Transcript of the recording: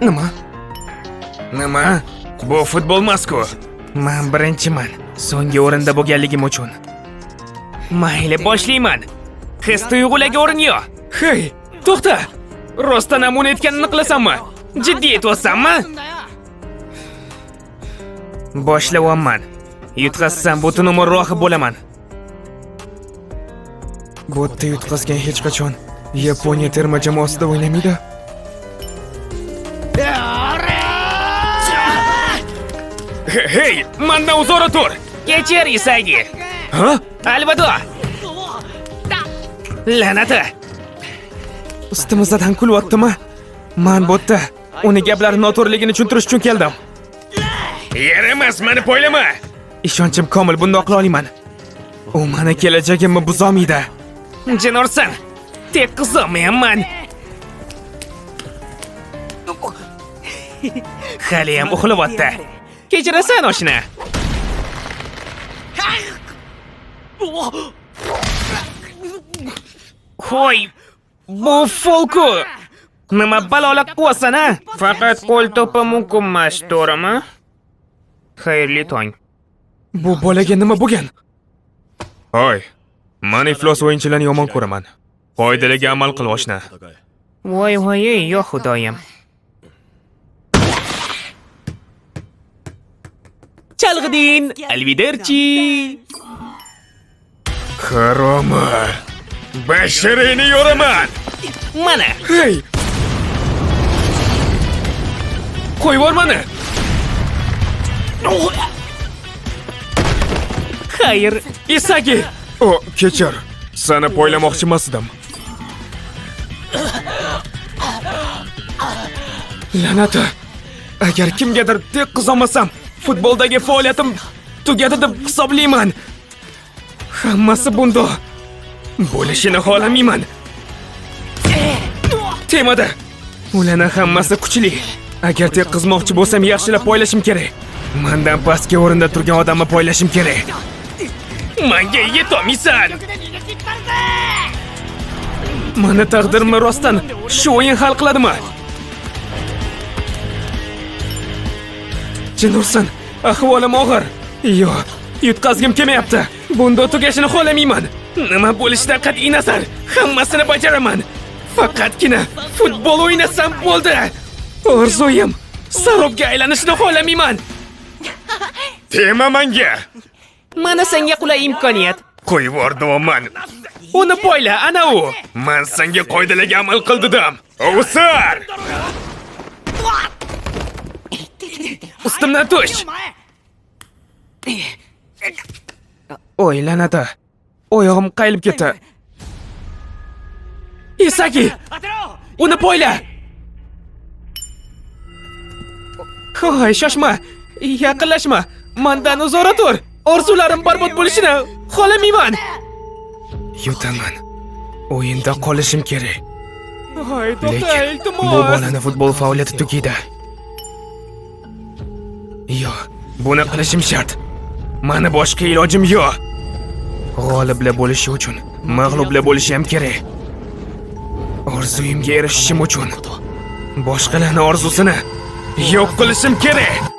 Nima? Nima? Bu futbol emas-ku. Men birinchiman. So'nggi o'rinda bo'lganligim uchun. Mayli, boshlayman. His tuyg'ularga o'rin yo'q. Hey, to'xta. Rostdan ham uni aytganini qilasanmi? Jiddiy aytyapsanmi? Boshlayapman. Yutqazsam butun umr rohib bo'laman. Bu yerda yutqazgan hech qachon Yaponiya terma jamoasida o'ynamaydi. Hey, mandan uzoqroq tur. Kechir, Isagi. Ha? Alvado. La'nati. Ustimizdan kulyaptimi? Men bu yerda uni gaplari noto'g'riligini tushuntirish uchun keldim. Yaramas, meni poylama. Ishonchim komil, bundoq qila olmayman. U meni kelajagimni buzolmaydi. Jin ursin. Tek qizolmayapman. Haliyam uxlayapti. Kechirasan, oshna. Qo'y, bu folku. Nima balolar qilyapsan, a? Faqat qo'l to'pi mumkin emas, to'g'rimi? Xayrli tong. Bu bolaga nima bo'lgan? Hoy, men iflos o'yinchilarni yomon ko'raman. Qoidalarga amal qil, oshna. Voy voy, yo xudoyim. Chalg'idin, alviderchi. Haromi. Basharingni yoraman. Mana. Hey! Qo'yib yubor meni. Xayr, Isagi. O, kechir. Seni poylamoqchi emas edim. La'nati. Agar kimgadir tek qizolmasam, futboldagi faoliyatim tugadi deb hisoblayman. Hammasi bunda bo'lishini xohlamayman. Temada. Ularning hammasi kuchli. Agar tek qizmoqchi bo'lsam, yaxshilab poylashim kerak. Mendan pastki o'rinda turgan odamni poylashim kerak. Menga yetolmaysan. Meni taqdirimni rostdan shu o'yin hal qiladimi? Jin ursin, ahvolim og'ir. Yo'q, yutqazgim kelmayapti. Bunda tugashini xohlamayman. Nima bo'lishidan qat'iy nazar, hammasini bajaraman. Faqatgina futbol o'ynasam bo'ldi. Orzuyim sarobga aylanishini xohlamayman. Tema menga. Mana senga qulay imkoniyat. Qo'yib yubordim. Uni poyla, ana u. Men senga qoidalarga amal qil dedim. O'sar! Ustimdan tush. Oy, la'nati. Oyog'im qayilib ketdi. Isagi! Uni poyla! Hoy, shoshma. Yaqinlashma. Mendan uzoqroq tur. Orzularim barbod bo'lishini xohlamayman. Yutaman. O'yinda qolishim kerak. Hoy, to'xta, iltimos. Bu bolani futbol faoliyati tugaydi. Yo'q, buni qilishim shart. Meni boshqa ilojim yo'q. G'oliblar bo'lishi uchun mag'lublar bo'lishi ham kerak. Orzuyimga erishishim uchun boshqalarning orzusini yo'q qilishim kerak.